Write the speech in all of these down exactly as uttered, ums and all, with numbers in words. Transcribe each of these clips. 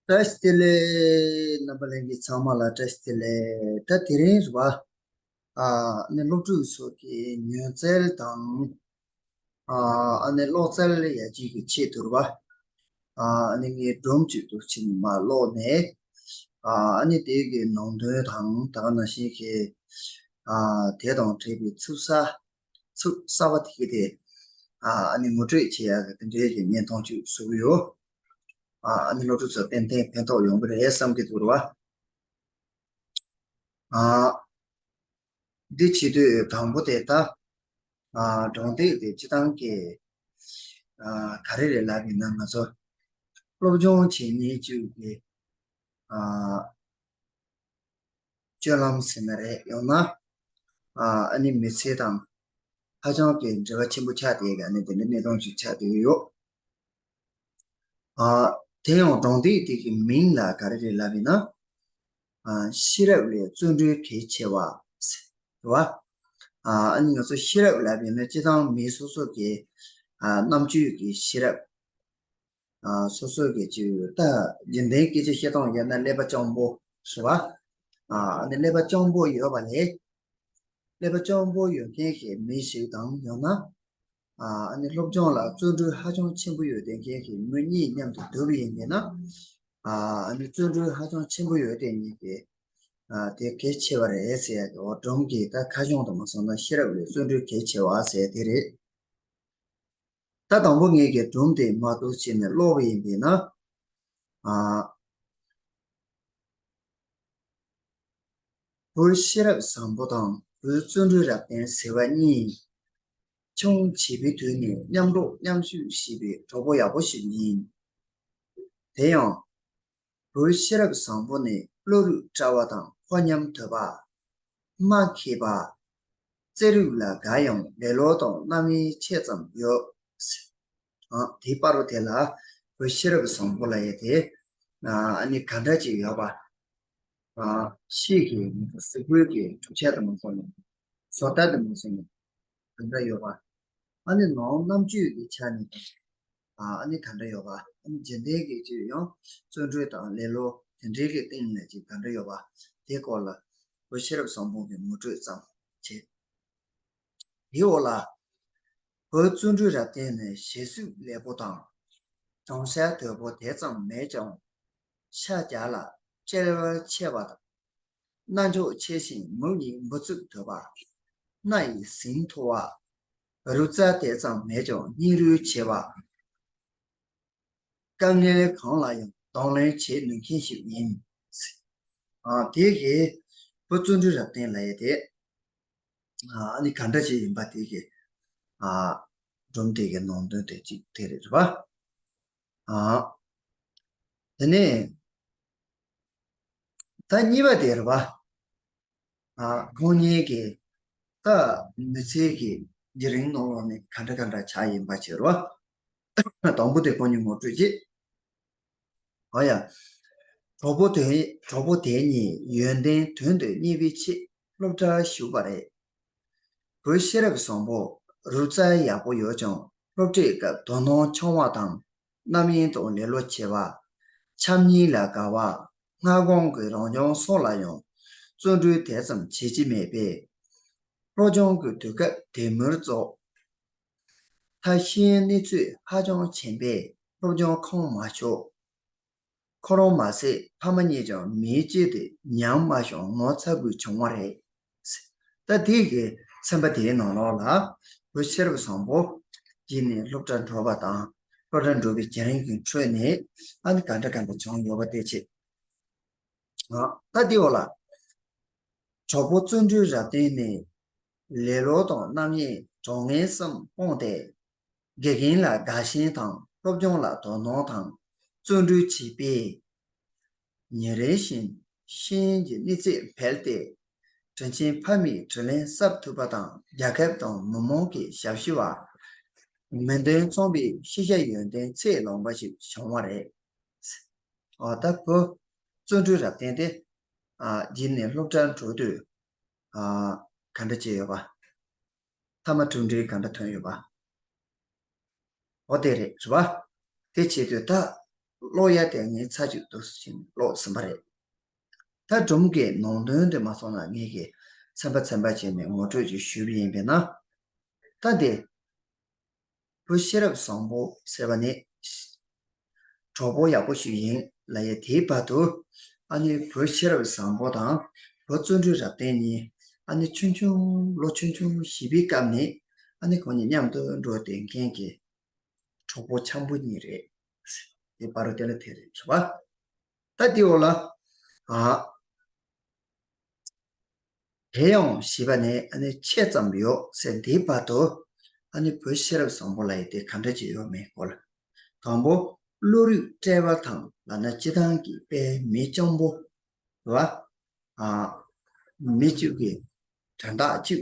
བཀྲ་ཤིས་བདེ་ལེགས། རྣམ་པ་ལྷན་རྒྱས་ཚང་མ་ལ་བཀྲ་ཤིས་བདེ་ལེགས། ད་དེ་རིང་རེད་བ། ཨ་ནི་སློབ་ཕྲུག་ཚོ་གི་ཉུང་ཚན་དང་། ཨ་ནི་ཀློག་རྩལ་ཡར་རྒྱས་ཀྱི་ཆེད་དུ་རེད་བ། ཨ་ནི་ངས་སྒྲུང་གཅིག་ཏུ་ཕྱིན་ནས་མར་ཀློག་ནས། ཨ་ནི་དེ་གི་ནང་དོན་དང་ད་ག་ནང་བཞིན་གྱི་ཨ་དེ་དང་འབྲེལ་བའི་ཚིག་གསར་ཚིག་གསར་པ་དེ་གི་དེ་ཨ་ནི་ངོ་སྤྲོད་བྱེད་ཡག་གི་དེ་འདྲའི་གི་བརྙན་ཐུང་གཅིག་བཟོ་གི་ཡོད། ཨ་ནི་སློབ་ཕྲུག་ཚོ་ཏན་ཏན་ཕན་ཐོགས་ཡོང་གི་རེད་བསམ་གྱི་འདུག་རེད་བ། ཨ། འདི་བྱེད་དུས་དང་པོ་དེ་ད། ཨ་སྒྲུང་དེབ་དེ་སྤྱི་བཏང་གི་ཨ་ག་རེ་རེད་ལབ་ཡིན་ན། ང་ཚོ་སློབ་སྦྱོང་བྱེད་མཁན་བཅས་ཀྱི་ཨ་སྤྱོད་ལམ་ཟེར་ན་རེད། ཡང་ན་ཨ་ཨ་ནི་མི་ཚེ་དང་ཧ་ཅང་གི་འབྲེལ་བ་ཆེན་པོ་ཆགས་བསྡད་ཀྱི་ཨ་ནི་དེ་འདྲ་གནད་དོན་ཅིག་ཆགས་བསྡད་ཀྱི་ཡོད། ཨ། དེ་ཡང་སྒྲུང་དེབ་དེ་གི་མིང་ལ་ག་རེ་རེད་ལབ་ཡིན་ན། ཨ། ཤེས་རབ་ལས་བརྩོན་འགྲུས་གལ་ཆེ་བ། རེད་བ། ཨ་ནི་ང་ཚོ་ཤེས་རབ་ལབ་ཡིན་ན་སྤྱིར་བཏང་མི་སོ་སོ་གི་ཨ་རྣམ་དཔྱོད་ཀྱི་ཤེས་རབ། ཨ་སོ་སོ་གི་ཅིག་ད་རྒྱུན་ལྡན་སྐད་ཆ་བཤད་སྟངས་ཡིན་ན་ཀླད་པ་སྤྱང་པོ་རེད་བ། ཨ་ནི་ཀླད་པ་སྤྱང་པོ་ཡོད་པ་ལས། ཀླད་པ་སྤྱང་པོ་ཡོད་མཁན་གྱི་མི་ཞིག་དང་ཡང་ན། ཨ་ནི་སློབ་སྦྱོང་ལ་བརྩོན་འགྲུས་ཧ་ཅང་ཆེན་པོ་ཡོད་བསྡད་མཁན་གྱི་མི་གཉིས་མཉམ་དུ་བསྡུར་བ་ཡིན་པས་ན། ཨ་ནི་བརྩོན་འགྲུས་ཧ་ཅང་ཆེན་པོ་ཡོད་བསྡད་མཁན་གྱི་ཨ་དེ་གལ་ཆེ་བ་རེད་ཟེར་ཡ་གི་འོ་སྒྲུང་གི་ད་ཁ་བྱང་དུ་མ་སོང་ན་ཤེས་རབ་ལས་བརྩོན་འགྲུས་གལ་ཆེ་བ་ཟེར་དེ་རེད། ད་དང་པོ་ངེད་ཀྱིས་སྒྲུང་དེ་མར་འདུག་བྱས་ནས་ཀློག་པ་ཡིན་པས་ན། ཨ། བོད་ཤེས་རབ་བཟང་པོ་དང་བོད་བརྩོན་འགྲུས་རབ་བརྟན་ཟེར་བ་གཉིས་ཆུང་བྱིས་པའི་དུས་ནས་མཉམ་འགྲོགས་མཉམ་བཞུགས་བྱས་པའི་གྲོགས་པོ་ཡག་པོ་ཞིག་ཡིན། དེ་ཡང་བོད་ཤེས་རབ་བཟང་པོ་ནི་བློ་རིག་བཀྲ་བ་དང་ཁོག་ཉམས་དོད་པ། སྨྲ་མཁས་པ། རྩེད་རིགས་ལ་དགའ་ཡང་ལེ་ལོ་དང་རྣམ་གཡེང་ཆེ་ཙམ་ཡོད། ཨ་དེའི་བར་དུ་དེ་ལ་བོད་ཤེས་རབ་བཟང་པོ་ལབ་ཡས་དེ་ཨ་ནི་ག་འདྲ་ཅིག་ཡོད་པ། ཨ་ཤེས་ཀྱི་གཟུགས་པོའི་གི་གྲུབ་ཆ་དང་མ་སོང་ནས་བཟོ་ལྟ་དང་མ་སོང་ནས་ག་འདྲ་ཡོད་པ། ཨ་ནི་ནང་རྣམ་དཔྱོད་ཀྱི་ཆ་ནས་ཨ་ནི་ག་འདྲ་ཡོད་པ། ཨ་ནི་རྒྱུན་ལྡན་གྱི་ཅིག་ཡང་བརྩོན་འགྲུས་དང་ལེ་ལོ་དེ་འདྲའི་གི་སྟེང་ནས་ཅིག་ག་འདྲ་ཡོད་པ། དེའི་སྐོར་ལ་བོད་ཤེས་རབ་བཟང་པོ་གི་ངོ་སྤྲོད་ཙམ་བྱེད། དེའི་འོག་ལ། བོད་བརྩོན་འགྲུས་རབ་བརྟན་ནི་གཞས་གཟིགས་ལེགས་པོ་དང་། སྦྱོང་བྱ་དོད་པོ་དེ་ཙམ་མེད་ཀྱང་། ཤ་རྒྱགས་ལ་དཔྱད་པ་ཆེ་བ་དང་། རྣ་མཆོག་ཆེ་ཞིང་མིག་གཉིས་འབུ་ཚུགས་དོད་པ། སྣ་ཡི་ཟིང་མཐོ་བ། རུ་རྩ་དེ་ཙམ་མེད་ཀྱང་སྙིང་རུས་ཆེ་བ། དཀའ་ངལ་གང་ལ་ཡང་གདོང་ལེན་བྱེད་ནུས་མཁན་ཞིག་ཡིན། ཨ་དེ་གི་བོད་བརྩོན་འགྲུས་རབ་བརྟན་ལབ་ཡས་དེ། ཨ་ནི་ག་འདྲ་ཞིག་ཡིན་པ་དེ་གི་ཨ་སྒྲུང་དེ་གི་ནང་དོན་དེ་གཅིག་དེ་རེད་རེད་པ། ཨ་དེ་ནས་ད་གཉིས་པ་དེ་རེད་པ། ཨ་ཁོང་གཉིས་ཀྱི་ད་མི་ཚེ་གི་བརྒྱུད་རིམ་ནང་ལོགས་ནས་ག་འདྲ་ག་འདྲ་ཆགས་ཡིན་པ་བྱེད་རོགས། དང་པོ་དེ་ཁོང་གཉིས་ངོ་སྤྲོད་བྱེད། ཨོ་ཡ། གྲོགས་པོ་དེ་གྲོགས་པོ་དེ་གཉིས་ཡོན་ཏན་དོན་དུ་གཉེར་བའི་ཆེད་སློབ་གྲྭར་ཞུགས་པ་རེད། བོད་ཤེས་རབ་བཟང་པོ་རུ་རྩལ་ཡག་པོ་ཡོད་ཀྱང་སློབ་ཁྲིད་སྐབས་དོ་སྣང་ཆུང་བ་དང་རྣམ་གཡེང་དང་ལེ་ལོ་ཆེ་བ། འཆམ་ཉེས་ལ་དགའ་བ། སྔ་དགོང་གི་རང་སྦྱོང་སོགས་ལ་ཡང་བརྩོན་འགྲུས་དེ་ཙམ་བྱེད་ཀྱི་མེད་པས། སློབ་སྦྱོང་གི་དུས་སྐབས་དེ་མུར་རྫོགས། ད་ཤེས་ཡོན་གནས་ཚུལ་ཧ་ཅང་ཆེན་པས་སློབ་སྦྱོང་ཁོམ་མ་ཆོག། ཁོ་རང་མ་ཟད་ཕ་མ་གཉིས་ཀྱང་མིའི་སྤྱི་དེ་ཉམས་མ་བྱུང་ངོ་ཚ་དགོས་བྱུང་བ་རེད། ད་དེ་གི་ཚན་པ་དེའི་ནང་ལོགས་ལ་བོད་ཤེས་རབ་བཟང་པོ་གྱིས་ནི་སློབ་གྲྭར་འགྲོ་བ་དང་སློབ་གྲྭར་འགྲོ་བའི་བརྒྱུད་རིམ་གྱི་ཁྲོད་ནས་ཨ་ནི་ག་འདྲ་ག་འདྲ་བྱུང་ཡོད་པ་དེ་བྱེད། ད་དེའི་འོག་ལ། གྲོགས་པོ་བརྩོན་འགྲུས་རབ་བརྟན་ནི། ལེ་ལོ་དང་རྣམ་གཡེང་གྲོགས་ངན་གསུམ་སྤངས་ཏེ། དགེ་རྒན་ལ་དགའ་ཞེན་དང་སློབ་སྦྱོང་ལ་དོ་སྣང་དང་བརྩོན་འགྲུས་བྱས་པས། ཉིན་རེ་བཞིན་ཤེས་ཡོན་གྱི་གནས་ཚད་འཕེལ་ཏེ། དྲིན་ཆེན་ཕ་མའི་དྲིན་ལན་གསབ་ཐུབ་པ་དང་རྒྱལ་ཁབ་དང་མི་མང་གི་ཞབས་ཞུ་བ། མི་འདོད་རྩོམ་པའི་ཤེས་བྱ་ཡོན་ཏན་ཚད་ལོངས་པ་ཞིག་བྱུང་བ་རེད། ཨ་ད་བུ་བརྩོན་འགྲུས་རབ་བརྟན་ཏེ། ཨ་རྗེས་ནས་སློབ་གྲྭར་འགྲོ་དུས། ཨ་ག་འདྲ་བྱས་ཡོད་པ། མཐའ་མ་གྲུབ་འབྲས་ག་འདྲ་ཐོན་ཡོད་པ། འོ་དེ་རེད་རེད་པ། དེ་བྱེད་དུས་ད། ཀློག་ཡ་དེ་ངས་ཚར་གཅིག་ཏུ་ཕྱིན་ཀློག་ཟིན་པ་རེད། ད་སྒྲུང་གི་ནང་དོན་དེ་མ་སོང་ན་ངེད་ཀྱིས་ཚན་པ་ཚན་པ་བྱས་ནས་ངོ་སྤྲོད་ཅིག་ཞུས་པ་ཡིན་པས་ན། ད་དེ་བུ་ཤེས་རབ་བཟང་པོ་ཟེར་བ་ནི་གྲོགས་པོ་ཡག་པོ་ཞིག་ཡིན་ལབ་ཡས་དེའི་བར་དུ། ཨ་ནི་བུ་ཤེས་རབ་བཟང་པོ་དང་བུ་བརྩོན་འགྲུས་རབ་བརྟན་གཉིས་ཨ་ནི་ཆུང་ཆུང་ལོ་ཆུང་ཆུང་བྱིས་པའི་སྐབས་ནས་ཨ་ནི་ཁོང་གཉིས་མཉམ་དུ་འགྲོ་བསྡད་མཁན་གྱི་གྲོགས་པོ་འཆམ་པོ་གཉིས་རེད། དེ་བར་དུ་དེ་ལ་དེ་རེད་ཟེར་བ། ད་དེའི་འོག་ལ། ཨ། དེ་ཡང་བྱིས་པ་ནས་ཨ་ནི་ཆེ་ཙམ་ཡོད་ཟེར་འདིའི་བར་དུ་ཨ་ནི་བུ་ཤེས་རབ་བཟང་པོ་ལབ་ཡས་དེ་ག་འདྲ་ཅིག་ཡོད་མེད་སྐོར་ལ། དང་པོ། བློ་རིག་བཀྲེས་པ་དང་ལབ་ན་སྤྱིར་བཏང་གི་དཔེ་མི་སྤྱང་པོ་རེད་བ། ཨ། མི་གཅིག་གི་དོན་དག་གཅིག་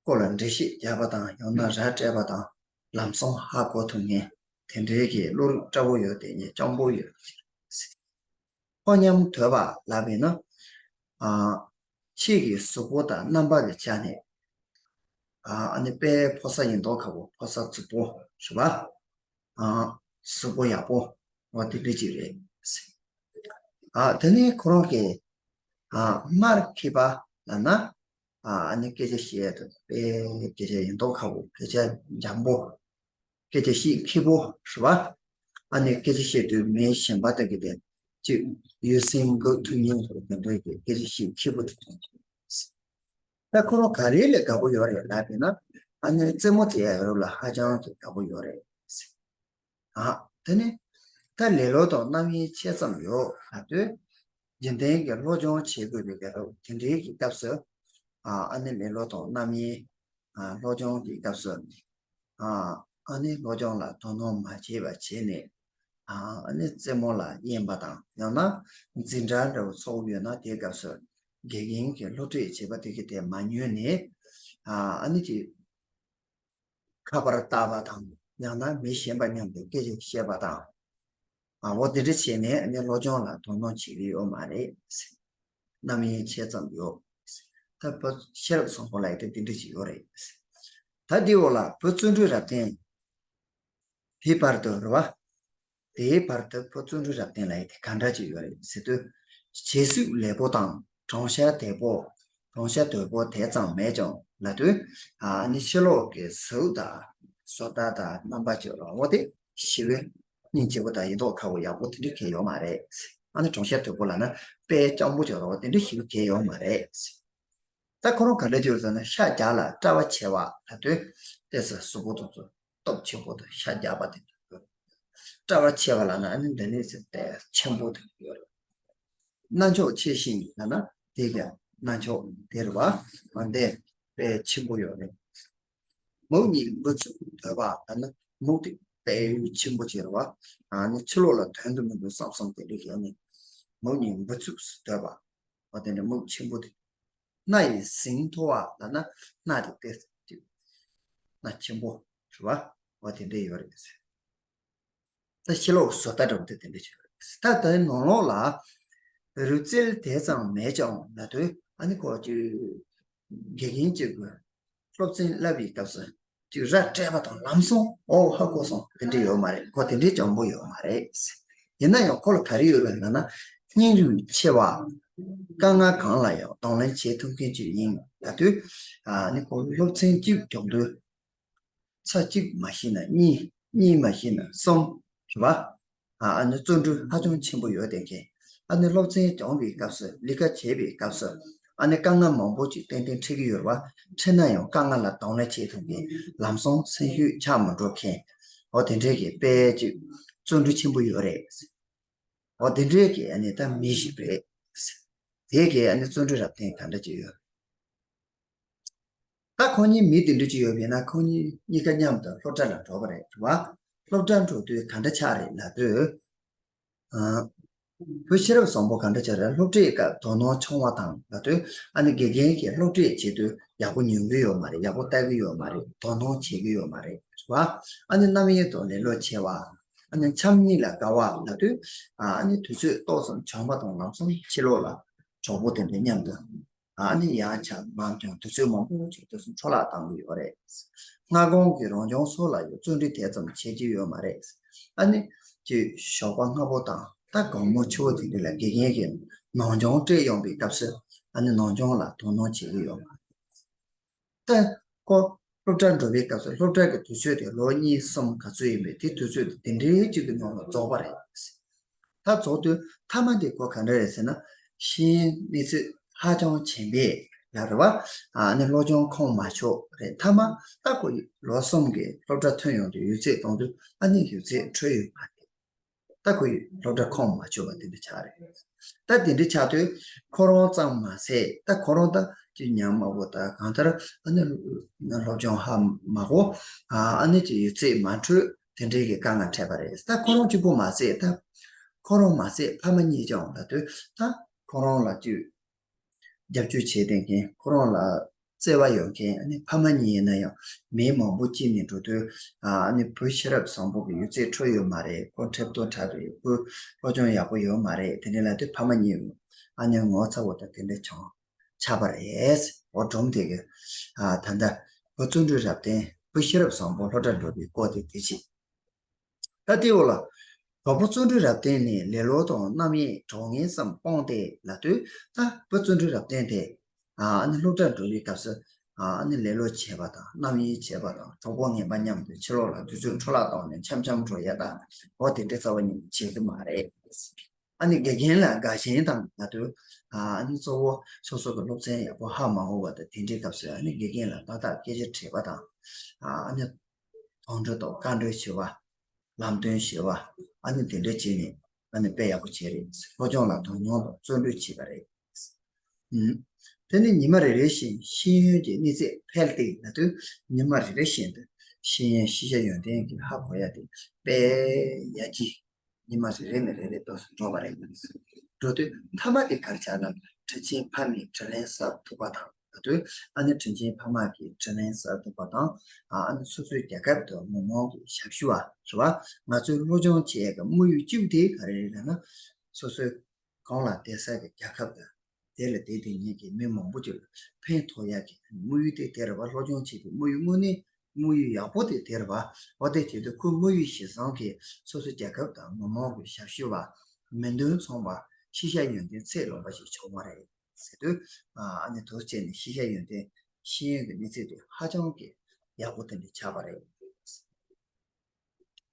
སྐོར་ལ་འགྲེལ་བཤད་རྒྱག་པ་དང་ཡང་ན་ར་སྤྲད་པ་དང་ལམ་སང་ཧ་གོ་ཐུབ་མཁན་དེ་འདྲའི་གི་བློ་རིག་བཀྲ་བོ་ཡོད་དེ་ཉིད་སྤྱང་པོ་ཡོད། ཁོ་མཉམ་དུ་བ་ལབ་པས་ན། ཨ། ཕྱིས་ཀྱི་གཟུགས་པོ་དང་རྣམ་པ་གི་ཆ་ནས། ཨ། ཨ་ནི་དཔེ་ཕོ་གསར་ཡིན་མདོག་ཁ་པོ་ཕོ་གསར་རྫིག་པོ་ཞུ་བ། ཨ། གཟུགས་པོ་ཡག་པོ་འོ་དེ་འདྲ་ཅིག་རེད། ཨ། དེ་ནས་ཁོ་རང་གི། ཨ། མར་མཁས་པ་ལབ་ན། ཨ། ཨ་ནི་སྐད་ཆ་བཤད་དུ་དཔེ་སྐད་ཆ་ཡིན་མདོག་ཁ་པོ་སྐད་ཆ་འཇམ་པོ། སྐད་ཆ་བཤད་མཁས་པོ་ཞུ་བ། ཨ་ནི་སྐད་ཆ་བཤད་དུས་མི་གཞན་པ་དག་གིས་དེ་ཅིག་ཡིད་སེམས་འགུག་ཐུབ་མཁན་དེ་འདྲ་གི་སྐད་ཆ་བཤད་མཁས་པོ་དེ། ད་ཁོ་རང་ག་རེ་ལས་དགའ་པོ་ཡོད་རེད་ལབ་པས་ན། ཨ་ནི་རྩེད་མོ་རྩེ་ཡ་ཡོད་རབས་ལ་ཧ་ཅང་གི་དགའ་པོ་ཡོད་རེད། ཨ། དེ་ནི་ད་ལེ་ལོ་དང་རྣམ་གཡེང་ཆེ་ཙམ་ཡོད་ལབ་དུས། རྒྱུན་ལྡན་གྱི་སློབ་སྦྱོང་བྱེད་དགོས་པའི་སྐབས་དེ་འདྲའི་གི་སྐབས་སུ། ཨ། ཨ་ནི་ལེ་ལོ་དང་རྣམ་གཡེང་། ཨ། སློབ་སྦྱོང་གི་སྐབས་སུ། ཨ། ཨ་ནི་སློབ་སྦྱོང་ལ་དོ་སྣང་མ་བྱས་པ་བྱས་ནས། ཨ། ཨ་ནི་རྩེད་མོ་ལ་གཡེང་པ་དང་ཡང་ན་འཛིན་གྲྭ་འདྲ་བོ་ཚོགས་ཡོད་ན་དེའི་སྐབས་སུ་དགེ་རྒན་གྱིས་སློབ་ཁྲིད་བྱེད་པ་དེ་གི་དེ་མ་ཉན་ནས། ཨ། ཨ་ནི་ཅིག་ཁ་པར་ལྟ་བ་དང་ཡང་ན་མི་གཞན་པ་མཉམ་དུ་སྐད་ཆ་བཤད་པ་དང་། ཨ། འོ་དེ་འདྲ་བྱས་ནས་ཨ་ནི་སློབ་སྦྱོང་ལ་དོ་སྣང་བྱེད་ཀྱི་ཡོད་མ་རེད། རྣམ་གཡེང་ཆེ་ཙམ་ཡོད། ད་བུ་ཤེས་རབ་བཟང་པོ་ལབ་ཡས་དེ་དེ་འདྲ་ཞིག་ཡོད་རེད། ད་དེའི་འོག་ལ་བུ་བརྩོན་འགྲུས་རབ་བརྟན། དེའི་བར་དུ་རེད་བ། དེའི་བར་དུ་བུ་བརྩོན་འགྲུས་རབ་བརྟན་ལབ་ཡས་དེ་ག་འདྲ་ཅིག་ཡོད་རེད་ཟེར་དུས། བྱད་གཟུགས་ལེགས་པོ་དང་གྲང་ཤ་དལ་པོ། གྲང་ཤ་དོད་པོ་དེ་ཙམ་མེད་ཀྱང་ལབ་དུས། ཨ་ནི་ཕྱི་ལོགས་ཀྱི་གཟུགས་དང་བཟོ་ལྟ་དང་རྣམ་པ་ཅིག་རང་བ་དེ་ཞི་བའི་སྙིང་རྗེ་པོ་དང་ཡིན་མདོག་ཁ་པོ་ཡག་པོ་དེ་འདྲ་གང་ཡོད་མ་རེད། ཨ་ནི་གྲང་ཤ་དོད་པོ་ལབ་ན་དཔེ་སྤྱང་པོ་ཅིག་རང་བ་དེ་འདྲ་ཞི་བ་གང་ཡོད་མ་རེད། ད་ཁོ་རང་ག་འདྲ་ཅིག་ཡོད་ཟེར་ན་ཤ་རྒྱགས་ལ་སྐྲ་བ་ཆེ་བ་ལབ་དུས་ཏོག་ཙམ་གཟུགས་པོ་དང་སྟོབས་ཆེན་པོ་དང་ཤ་རྒྱགས་པ་དེ་འདྲ་ཡོད། སྐྲ་བ་ཆེ་བ་ལབ་ན་ཨ་ནི་འདི་ནས་ཟེར་ཏེ་ཆེན་པོ་དེ་ཡོད་རེད། རྣ་མཆོག་ཆེ་ཞིང་ལབ་ན་དེ་ག་རྣ་མཆོག་དེ་རེད་བ། འདི་དཔེ་ཆེན་པོ་ཡོད་རེད། མིག་གཉིས་འབུར་ཚུགས་དོད་པ་ལབ་ན་མིག་དེ་དཔེ་ཆེན་པོ་ཅིག་རེད་བ། ཨ་ནི་ཕྱི་ལོགས་ལ་དོན་དུ་མི་འདུག་བསམ་བསམ་དེ་འདྲ་གི་ཨ་ནི་མིག་གཉིས་འབུར་ཚུགས་སུ་དོད་པ། འོ་དེ་འདྲ་མིག་ཆེན་པོ་དེ། སྣ་ཡི་ཟེང་མཐོ་བ་ལབ་ན་སྣ་དེ་དེ་སྣ་ཆེན་པོ་རེད་བ། འོ་དེ་འདྲ་ཡོད་རེད། ད་ཕྱི་ལོགས་བཟོ་ལྟ་འདྲ་བོ་དེ་དེ་འདྲ་ཅིག་ཡོད་རེད། ད་དེ་ནང་ལོགས་ལ་རུས་རྩལ་དེ་ཙམ་མེད་ཀྱང་ལབ་དུས་ཨ་ནི་ཁོ་ཅིག་དགེ་རྒན་གཅིག་གིས་སློབ་ཚན་བསླབ་པའི་སྐབས་སུ་ཅིག་ར་སྤྲད་པ་དང་ལམ་སང་ཨོ་ཧ་གོ་སོང་དེ་འདྲ་ཡོད་མ་རེད། ཁོ་དེ་འདྲའི་སྤྱང་པོ་ཡོད་མ་རེད། ཡིན་ན་ཡང་ཁོ་ལ་ག་རེ་ཡོད་རེད་ལབ་ན་སྙིང་རུས་ཆེ་བ། དཀའ་ངལ་གང་ལ་ཡང་གདོང་ལེན་བྱེད་ཐུབ་མཁན་ཅིག་ཡིན་ལབ་དུས། ཨ་ནི་ཁོ་སློབ་ཚན་གཅིག་སྦྱོང་དུས། ཚར་གཅིག་མ་ཤེས་ན་གཉིས། གཉིས་མ་ཤེས་ན་གསུམ། རེད་བ། ཨ་ནི་བརྩོན་འགྲུས་ཧ་ཅང་ཆེན་པོ་ཡོད་དེ་མཁན། ཨ་ནི་སློབ་ཚན་སྦྱོང་བའི་སྐབས་སུ་ལས་ཀ་བྱེད་པའི་སྐབས་སུ་ཨ་ནི་དཀའ་ངལ་མང་པོ་ཅིག་ཏན་ཏན་འཕྲད་ཀྱི་ཡོད་རེད་བ། འཕྲད་ན་ཡང་དཀའ་ངལ་ལ་གདོང་ལེན་བྱེད་ཐུབ་མཁན། ལམ་སང་སེམས་ཤུགས་ཆག་མ་འགྲོ་མཁན། འོ་དེ་འདྲའི་གི་དཔེ་ཅིག་བརྩོན་འགྲུས་ཆེན་པོ་ཡོད་རེད། འོ་དེ་འདྲའི་གི་ཨ་ནི་ད་མི་ཞིག་རེད། དེ་གི་ཨ་ནི་བརྩོན་འགྲུས་རབ་བརྟན་ག་འདྲ་ཅིག་ཡོད། ད་ཁོང་གཉིས་མི་དེ་འདྲ་ཅིག་ཡོད་པས་ན་ཁོང་གཉིས་གཉིས་ཀ་མཉམ་དུ་སློབ་གྲྭ་ལ་འགྲོ་བ་རེད་བ། སློབ་གྲྭ་འགྲོ་དུས་ག་འདྲ་ཆགས་རེད་ལབ་དུས། ཨ། བུ་ཤེས་རབ་བཟང་པོ་ག་འདྲ་ཆགས་རེད། སློབ་ཁྲིད་སྐབས་དོ་སྣང་ཆུང་བ་དང་ལབ་དུས་ཨ་ནི་དགེ་རྒན་གྱིས་སློབ་ཁྲིད་བྱེད་དུས་ཡག་པོ་ཉན་གི་ཡོད་མ་རེད། ཡག་པོ་ལྟ་གི་ཡོད་མ་རེད། དོ་སྣང་བྱེད་ཀྱི་ཡོད་མ་རེད་བ། ཨ་ནི་རྣམ་གཡེང་དང་ལེ་ལོ་ཆེ་བ། ཨ་ནི་འཆམ་གཉིས་ལ་དགའ་བ་ལབ་དུས། ཨ་ནི་དུས་ཚོད་ཏོག་ཙམ་བྱུང་བ་དང་ལམ་སང་ཕྱི་ལོགས་ལ་གྲོགས་པོ་དེ་འདྲ་མཉམ་དུ། ཨ་ནི་ཡང་ཆ་མང་ཀྱང་དུས་ཚོད་མང་པོ་ཞིག་དུས་སུ་འཕྲོ་བརླག་བཏང་གི་ཡོད་རེད། སྔ་དགོང་གི་རང་སྦྱོང་སོགས་ལ་ཡང་བརྩོན་འགྲུས་དེ་ཙམ་བྱེད་ཀྱི་ཡོད་མ་རེད། ཨ་ནི་ ཀྱི་ཞོགས་པ་སྔ་པོ་དང་ད་དགོང་མོ་ཆུ་བོ་དེ་འདྲ་ལ་དགེ་རྒན་གྱིས་ནང་སྦྱོང་སྤྲད་ཡོང་པའི་སྐབས་སུ་ཨ་ནི་ནང་སྦྱོང་ལ་དོ་སྣང་བྱེད་ཀྱི་ཡོད་མ་རེད། ད་ཁོ་སློབ་གྲྭར་འགྲོ་བའི་སྐབས་སུ་སློབ་གྲྭ་གི་དུས་ཚོད་དེ་ལོ་གཉིས་གསུམ་ག་ཚོད་ཡིན་པས་དེ་དུས་ཚོད་དེ་དེ་འདྲའི་གཅིག་གི་ནང་ལ་རྫོགས་པ་རེད། ད་རྫོགས་དུས་མཐའ་མ་དེ་ཁོ་ག་འདྲ་རེད་ཟེར་ན། ཤེས་ཡོན་གནས་ཚད་ཧ་ཅང་ཆེན་པས་ཡ་རེད་བ། ཨ་ནི་སློབ་སྦྱོང་ཁོམ་མ་ཆོག་རེད། མཐའ་མ་ད་ཁོ་ལོ་གསུམ་གྱི་སློབ་གྲྭ་ཐོན་ཡོང་དུས་ཡོད་ཚད་གཏོང་དུས་ཨ་ནི་ཡོད་ཚད་འཕྲོད་ཡོད་མ་རེད། ད་ཁོ་ཡི་སློབ་གྲྭ་ཁོམ་མ་ཆོད་པ་དེ་འདྲ་ཆགས་རེད། ད་དེ་འདྲ་ཆགས་དུས་ཁོ་རང་ཙམ་མ་ཟད་ད་ཁོ་རང་ད་ཅི་ཉམས་དམའ་པོ་ད་གང་ལྟར་ཨ་ནི་སློབ་སྦྱོང་ཧ་མ་གོ། ཨ་ནི་ཅི་ཡོད་ཚད་མ་འཕྲོད་དེ་འདྲའི་གི་དཀའ་ངལ་འཕྲད་པ་རེད། ད་ཁོ་རང་གཅིག་པོ་མ་ཟད་ད་ཁོ་རང་མ་ཟད་ཕ་མ་གཉིས་ཀྱང་ད་དུས་ད་ཁོ་རང་ལ་ཅི་རྒྱབ་སྐྱོར་བྱེད་བསྡད་མཁན་ཁོ་རང་ལ་བརྩེ་བ་ཡོད་མཁན་ཨ་ནི་ཕ་མ་གཉིས་ཡིན་ན་ཡང་མི་མང་པོ་སྐྱིད་ནས་འགྲོ་དུས་ཨ་ནི་བུ་ཤེས་རབ་བཟང་པོ་གི་ཡོད་ཚད་འཕྲོད་ཡོད་མ་རེད། ཁོ་ཁྲེབ་ཏོ་དྲག་རེད། ཁོ་སློབ་སྦྱོང་ཡག་པོ་ཡོད་མ་རེད། དེ་འདྲ་ལབ་དུས་ཕ་མ་གཉིས་ཨ་ནི་ངོ་ཚ་བོ་དང་དེ་འདྲ་བྱུང་ཆགས་པ་རེད། འོ་སྒྲུང་དེ་གི་ཨ་ད་ལྟ་བུ་བརྩོན་འགྲུས་རབ་བརྟན་བུ་ཤེས་རབ་བཟང་པོ་སློབ་གྲྭར་འགྲོ་བའི་སྐོར་དེ་དེ་བྱས། ད་ལྟའི་འོག་ལ། གྲོགས་པོ་བརྩོན་འགྲུས་རབ་བརྟན་ནི་ལེ་ལོ་དང་རྣམ་གཡེང་གྲོགས་ངན་བསམ་སྤོང་སྟེ་ལབ་དུས་ད་བུ་བརྩོན་འགྲུས་རབ་བརྟན་དེ་ཨ་ནི་སློབ་གྲྭར་འགྲོ་བའི་སྐབས་སུ་ཨ་ནི་ལེ་ལོ་བྱེད་པ་དང་རྣམ་གཡེང་བྱེད་པ་དང་གྲོགས་པོ་ངན་པ་མཉམ་དུ་ཕྱི་ལོགས་ལ་དུས་ཚོད་འཕྲོ་བརླག་གཏོང་ནས་འཆམ་འཆམ་འགྲོ་ཡ་དང་འོ་དེ་འདྲའི་རྩ་བ་ཉིད་ནས་བྱེད་ཀྱི་མ་རེད། ཨ་ནི་དགེ་རྒན་ལ་དགའ་ཞེན་དང་ལབ་དུས་ཨ་ནི་གཙོ་བོ་སོ་སོ་གི་སློབ་ཚན་ཡག་པོ་ཧ་མ་གོ་བ་དང་དེ་འདྲའི་སྐབས་སུ་ཨ་ནི་དགེ་རྒན་ལ་ཏག་ཏག་སྐད་ཆ་དྲིས་པ་དང་ཨ་ནི། དོན་འགྲོ་དང་བཀའ་འགྲོལ་ཞེས་པ། ལམ་སྟོན་ཞེས་པ། ཨ་ནི་དེ་འདྲ་བྱས་ནས་ཨ་ནི་དཔེ་ཡག་པོ་བྱས་རེད། སློབ་སྦྱོང་ལ་དོ་སྣང་དང་བརྩོན་འགྲུས་བྱས་པ་རེད། ཨུམ། དེ་ནི་ཉི་མ་རེ་རེ་བཞིན་ཤེས་ཡོན་གྱི་གནས་ཚད་འཕེལ་ཏེ་ལབ་དུས་ཉི་མ་རེ་རེ་བཞིན་དུ་ཤེས་ཡོན་ཤེས་བྱ་ཡོན་ཏན་གྱི་ཧ་གོ་ཡ་དེ་དཔེ་ཡ་གི་ཉི་མ་རེ་རེ་ནས་རེ་རེ་ཏོག་ཙམ་འགྲོ་བ་རེད། འགྲོ་དུས་མཐའ་མ་དེ་ག་རེ་ཆགས་ན་དྲིན་ཆེན་ཕ་མའི་དྲིན་ལན་གསབ་ཐུབ་པ་དང་ད་དུས་ཨ་ནི་དྲིན་ཆེན་ཕ་མ་གི་དྲིན་ལན་གསབ་ཐུབ་པ་དང་ཨ་ནི་སོ་སོའི་རྒྱལ་ཁབ་དང་མི་མང་གི་ཞབས་ཞུ་བ་རེད་བ། ང་ཚོའི་སློབ་སྦྱོང་བྱེད་ཡས་ཀྱི་དམིགས་ཡུལ་གཅིག་དེ་ག་རེ་རེད་ལབ་ན་སོ་སོའི་གོང་ལ་བསྡད་ས་གི་རྒྱལ་ཁབ་དང་དེ་ལ་བསྡད་དེ་ཉིད་ཀྱི་མི་མང་པོ་ཅིག་ལ་ཕན་ཐོགས་ཡག་གི་དམིགས་ཡུལ་དེ་དེ་རེད་བ། སློབ་སྦྱོང་བྱེད་པའི་དམིགས་ཡུལ་དངོས་གནས་དམིགས་ཡུལ་ཡག་པོ་དེ་དེ་རེད་བ། འོ་དེ་བྱེད་དུས་ཁོའི་དམིགས་ཡུལ་གཞིར་བཟུང་གིས་སོ་སོའི་རྒྱལ་ཁབ་དང་མི་མང་གི་ཞབས་ཞུ་བ་མིང་དོན་མཚུངས་པ་ཤེས་བྱ་ཡོན་ཏན་ཚད་ལོངས་པ་ཞིག་བྱུང་བ་རེད་ཟེར་དུས་ཨ་ནི་དུས་བྱས་ནས་ཤེས་བྱ་ཡོན་ཏན་ཤེས་ཡོན་གྱི་གནས་ཚད་དེ་ཧ་ཅང་གི་ཡག་པོ་དེ་འདྲ་ཆགས་པ་རེད།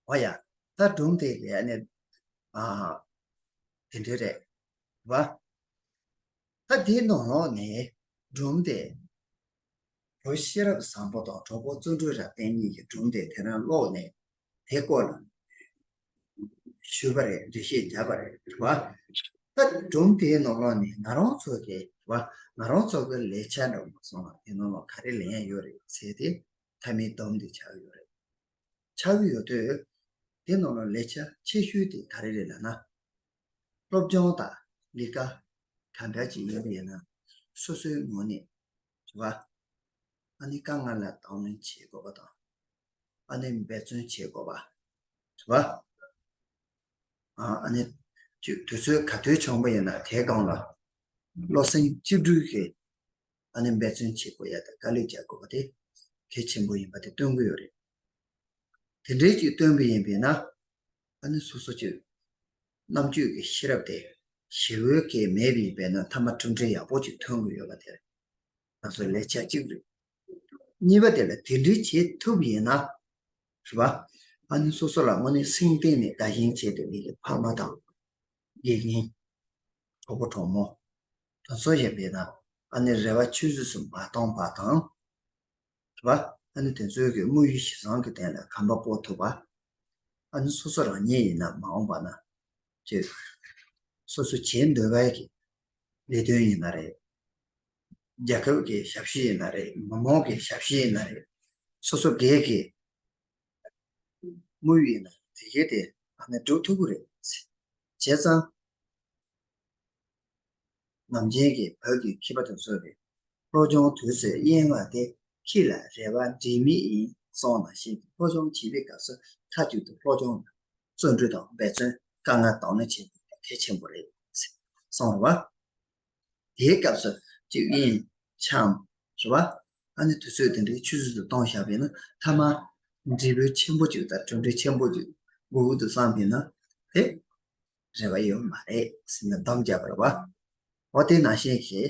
འོ་ཡ། ད་སྒྲུང་དེ་གི་ཨ་ནི་ཨ་དེ་འདྲ་རེད་བ། ད་དེའི་ནང་ལོགས་ནས་སྒྲུང་དེ་བུ་ཤེས་རབ་བཟང་པོ་དང་གྲོགས་པོ་བརྩོན་འགྲུས་རབ་བརྟན་གཉིས་ཀྱི་སྒྲུང་དེ་དེ་རང་ཀློག་ནས་དེ་སྐོར་ལ་ཞུས་པ་རེད། འགྲེལ་བཤད་བརྒྱབ་པ་རེད་བ། ད་སྒྲུང་དེའི་ནང་ལོགས་ནས་ང་རང་ཚོ་གི་བ་ང་རང་ཚོ་གི་ལས་འཆར་འདྲ་བོ་སོང་བ་དེ་ནང་ལོགས་ག་རེ་ལེན་ཡ་ཡོད་རེད་ཟེར་ཏེ་མཐའ་མའི་སྡོམ་དེ་ཆགས་ཡོད་རེད། ཆགས་ཀྱི་ཡོད་དུས། དེ་ནང་ལ་ལས་འཆར་ཆེ་ཤོས་དེ་ག་རེ་རེད་ལབ་ན། སློབ་སྦྱོང་དང་ལས་ཀ་ག་འདྲ་ཅིག་ཡིན་པ་ཡིན་ན། སོ་སོའི་ངོས་ནས་རེད་བ། ཨ་ནི་དཀའ་ངལ་ལ་དང་ལེན་བྱེད་དགོས་པ་དང་། ཨ་ནི་འབད་བརྩོན་བྱེད་དགོས་པ། རེད་བ། ཨ་ཨ་ནི་དུས་ཚོད་ག་དུས་བྱུང་པ་ཡིན་ན་དེའི་སྒང་ལ་བློ་སེམས་གཅིག་སྒྲིལ་གྱིས། ཨ་ནི་འབད་བརྩོན་བྱེད་དགོས་ཡ་དང་དཀའ་ལས་རྒྱག་དགོས་པ་དེ་གལ་ཆེན་པོ་ཡིན་པ་དེ་སྟོན་གྱི་ཡོད་རེད། དེ་འདྲའི་ཅིག་སྟོན་པ་ཡིན་པས་ན། ཨ་ནི་སོ་སོ་ཅིག་རྣམ་དཔྱོད་ཀྱི་ཤེས་རབ་དེ་ཞེ་པོ་གས་མེད་པ་ཡིན་པས་ན་མཐའ་མ་གྲུབ་འབྲས་ཡག་པོ་ཅིག་ཐོན་གྱི་ཡོད་པ་དེ་རེད། ང་ཚོ་ལས་འཆར་གཅིག་རེད། གཉིས་པ་དེ་ལ་དེ་འདྲའི་བྱེད་ཐུབ་ཡིན་ན། རེད་བ། ཨ་ནི་སོ་སོ་ལ་དངོས་གནས་སེམས་གཏིང་ནས་དགའ་ཞེན་བྱེད་འདོད་མཁན་གྱི་ཕ་མ་དང་། དགེ་རྒན། གྲོགས་པོ་གྲོགས་མོ། དེ་ཚོ་ཡིན་པས་ན་ཨ་ནི་རེ་བ་ཆུད་ཟོས་སུ་མ་གཏོང་བ་དང་། རེད་བ། ཨ་ནི་དེ་ཚོའི་གི་དམིགས་ཡུལ་གཞིར་བཟུང་གི་སྟེང་ལ་གོམ་པ་སྤོ་ཐུབ་པ། ཨ་ནི་སོ་སོ་རང་ཉིད་ཡིན་ན་མ་འོངས་པ་ན་ཅིག་སོ་སོ་བྱེད་འདོད་པའི་གི་ལས་དོན་ཡིན་ན་རེད། རྒྱལ་ཁབ་ཀྱི་ཞབས་ཞུ་ཡིན་ན་རེད། མི་མང་གི་ཞབས་ཞུ་ཡིན་ན་རེད། སོ་སོ་སྒེར་གྱི་དམིགས་ཡུལ་ཡིན་ན་དེ་གའི་དེ་ཨ་ནི་འགྲུབ་ཐུབ་ཀྱི་རེད། བྱས་ཙང་། ནམ་རྒྱུན་གྱི་བོད་ཀྱི་མཁས་པ་དེ་ཚོ་གིས་སློབ་སྦྱོང་དུས་སུ་གཡེང་བ་དེ་ཁྱི་ལ་རེ་བ་འགྲིག་མིན་ཡིན་གསུངས་ནང་བཞིན་སློབ་སྦྱོང་བྱེད་པའི་སྐབས་སུ་མཐའ་གཅིག་ཏུ་སློབ་སྦྱོང་ལ་བརྩོན་འགྲུས་དང་འབད་བརྩོན་དཀའ་ངལ་གདོང་ལེན་བྱེད་དགོས་པ་གལ་ཆེན་པོ་རེད་གསུངས་རེད་བ། དེའི་སྐབས་སུ་གཅིག་གཡེང་འཆམ་རེད་བ། ཨ་ནི་དུས་ཚོད་དེ་འདྲའི་ཆུད་ཟོས་སུ་གཏོང་བཞག་པས་ན་མཐའ་མ་འབྲས་བུ་ཆེན་པོ་ཅིག་དང་གྲུབ་འབྲས་ཆེན་པོ་ཅིག་དགོས་ཀྱི་འདུག་བསམ་པས་ན་ དེ་རེ་བ་ཡོད་མ་རེད་ཟེར་ནས་སྡོམ་བརྒྱབ་པ་རེད་བ། འོ་དེ་ནང་བཞིན་གྱི་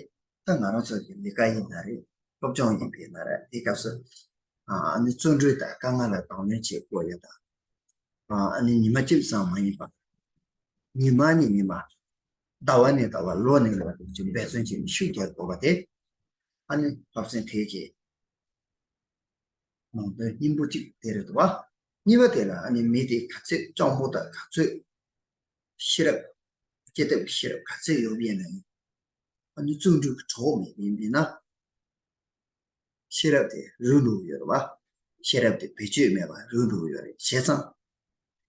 ད་ང་རང་ཚོ་གི་ལས་ཀ་ཡིན་ན་རེད། སློབ་སྦྱོང་ཡིན་པ་ཡིན་ན་རེད། དེ་སྐབས་སུ་ཨ་ནི་བརྩོན་འགྲུས་དང་དཀའ་ངལ་ལ་གདོང་ལེན་བྱེད་དགོས་ཡ་དང་། ཨ་ནི་ཉི་མ་གཅིག་ཙམ་མ་ཡིན་པ། ཉི་མ་ནས་ཉི་མ། ཟླ་བ་ནས་ཟླ་བ། ལོ་ནས་ལོ་ཅིག་འབད་བརྩོན་བྱས་ནས་ཤུགས་རྒྱག་དགོས་པ་དེ། ཨ་ནི་སློབ་ཚན་དེ་གི་ནང་དོན་སྙིང་པོ་གཅིག་དེ་རེད་འདུག་བ། གཉིས་པ་དེ་ལ་ཨ་ནི་མི་དེ་ག་ཚོད་སྤྱང་པོ་དང་ག་ཚོད་ཤེས་རབ། སྐྱེ་ཐབས་ཀྱི་ཤེས་རབ་ག་ཚོད་ཡོད་པ་ཡིན་ན་ཡང་། ཨ་ནི་བརྩོན་འགྲུས་ཀྱི་གྲོགས་མེད་པ་ཡིན་པས་ན། ཤེས་རབ་དེ་རུལ་འགྲོ་གི་ཡོད་རེད་བ། ཤེས་རབ་དེ་བེད་སྤྱོད་མེད་པར་རུལ་འགྲོ་གི་ཡོད་རེད། བྱས་ཙང་།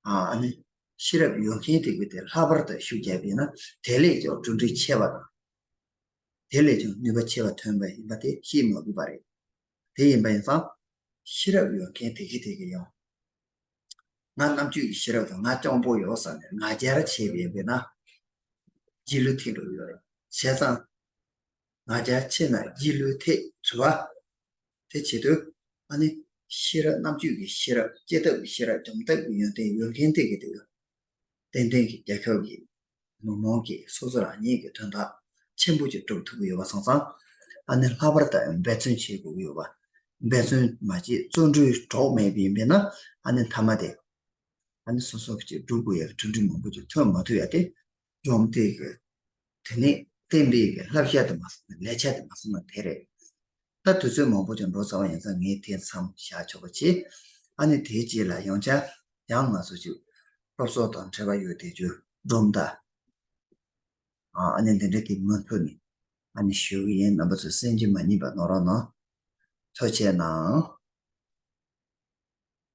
ཨ་ནི་ཤེས་རབ་ཡོད་མཁན་དེ་གི་དེ་ལྷག་པར་དུ་ཤུགས་རྒྱག་པས་ན་དེ་ལས་ཀྱང་གྲུབ་འབྲས་ཆེ་བ་དང་། དེ་ལས་ཀྱང་ནུས་པ་ཆེ་བ་ཐོན་པ་ཡིན་པ་དེ་ཤེས་མ་དགོས་པ་རེད། དེ་ཡིན་པ་ཡིན་ཙང་། ཤེས་རབ་ཡོད་མཁན་དེ་གི་དེ་གི་ཡང་། ང་རྣམ་དཔྱོད་ཀྱི་ཤེས་རབ་དང་ང་སྤྱང་པོ་ཡོད་ཟེར་ནས་ང་རྒྱལ་བྱས་པ་ཡིན་པས་ན། རྗེས་ལུས་ཐེབས་འགྲོ་གི་ཡོད་རེད། བྱས་ཙང་། ང་རྒྱལ་ཆེ་ན་རྗེས་ལུས་ཐེབས་རེད་བ། དེ་བྱེད་དུས། ཨ་ནི་ཤེས་རབ། རྣམ་དཔྱོད་ཀྱི་ཤེས་རབ། སྐྱེ་ཐབས་ཀྱི་ཤེས་རབ། སྦྱོང་ཐབས་ཀྱི་ཡོན་ཏན་ཡོད་མཁན་དེ་གི་དེ་གི་ཏན་ཏན་གྱི་རྒྱལ་ཁབ་ཀྱི་མི་མང་གི་སོ་སོ་རང་ཉིད་ཀྱི་དོན་དག་ཆེན་པོ་ཅིག་སྒྲུབ་ཐུབ་ཀྱི་ཡོད་པ་སོང་ཙང་། ཨ་ནི་ལྷག་པར་དུ་འབད་བརྩོན་བྱེད་དགོས་ཀྱི་ཡོད་པ། འབད་བརྩོན་མ་བྱེད་བརྩོན་འགྲུས་གྲོགས་མེད་པ་ཡིན་པས་ན། ཨ་ནི་མཐའ་མ་དེ་ཨ་ནི་སོ་སོ་གི་ཅིག་སྒྲུབ་དགོས་ཡག་གྲུབ་འབྲས་མང་པོ་ཅིག་ཐོན་མ་ཐུབ་ཡ་དེ། སྦྱོང་བརྡར་གྱི་དེ་ནས་བསྟན་པའི་གི་བསླབ་བྱ་དེ་མ་སོང་ན་ལས་བྱ་དེ་མ་སོང་ན་དེ་རེད། ད་དུས་ཚོད་མང་པོ་ཅིག་འགྲོ་ཚར་བ་ཡིན་ཙང་ངས་དེ་མཚམས་བཞག་ཆོག་པ་བྱེད། ཨ་ནི་དེའི་རྗེས་ལ་ཡང་བསྐྱར་ཡང་ང་ཚོ་ཅིག་སློབ་གསོ་དང་འབྲེལ་བ་ཡོད་དེ་ཅིག་སྒྲུང་དང་། ཨ་ནི་འདི་འདྲ་དེ་མུ་མཐུད་ནས་ཨ་ནི་ཞུ་གི་ཡིན། རྣམ་པ་ཚོས་གསན་རྒྱུ་མ་བསྙེལ་བ་གནང་རོགས་གནང་། ཐུགས་རྗེ་གནང་།